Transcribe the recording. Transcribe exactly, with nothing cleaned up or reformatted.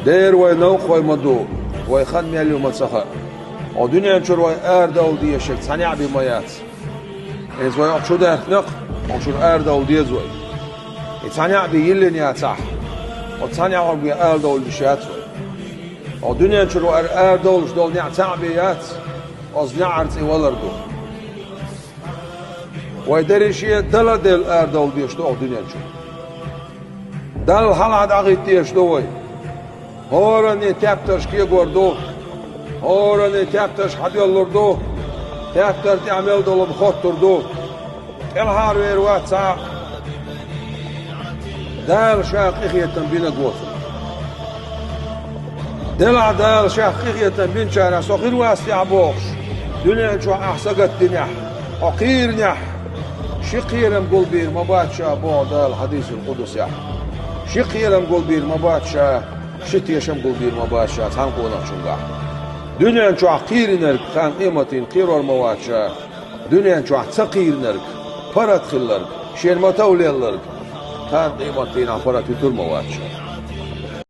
Дера вай новкъахой ма ду, вай хан мел ю ма ца хаьа. Оха дуьнен чуьра вай арадовла дезаш цхьа некъ бен ма яц. Иза вай оха чу даьхкина, оха чуьра арадовла деза вай. И цхьа некъ бен йиллина яцахь, оха цхьа некъ бен арадовла дезаш яц вай. Оха дуьнен чуьра вай арадовлуш долу некъ цхьаъ бен яц, оцу неӀарца и валар ду. Вай дерриге а Далла а делла арадовла дезаш ду оха дуьнен чу. Далла хьалха дӀахӀиттадеш ду вай. ХӀоранний тептарш кегор ду, хӀоранний тептарш хьадоьллур ду, тептар тӀехь мел долу хоттур ду. ТӀелхьарвер вац цхьа а, Дала Ша къинхетам бинарг воцург. Делахь Дала Шех къинхетам бинчарах со хир вац техьа бохуш, дуьнен чохь ахь сагатдинехь, хьо кхийринехь, ши кхерам гулбийр ма бац Ша боху Дала хьадисул къудсехь. Ши кхерам гулбийр ма бац Ша, ши тешам гулбийр ма бац Ша цхьана къонахчуьнгахь. Дуьнен чохь кхийринарг кхана къематдийнахь кхерор ма вац Ша. Дуьнен чохь ца кхийринарг, паргӀат хилларг, шена ма товлаелларг, кхана къематдийнахь паргӀат хӀуьттур ма вац Ша.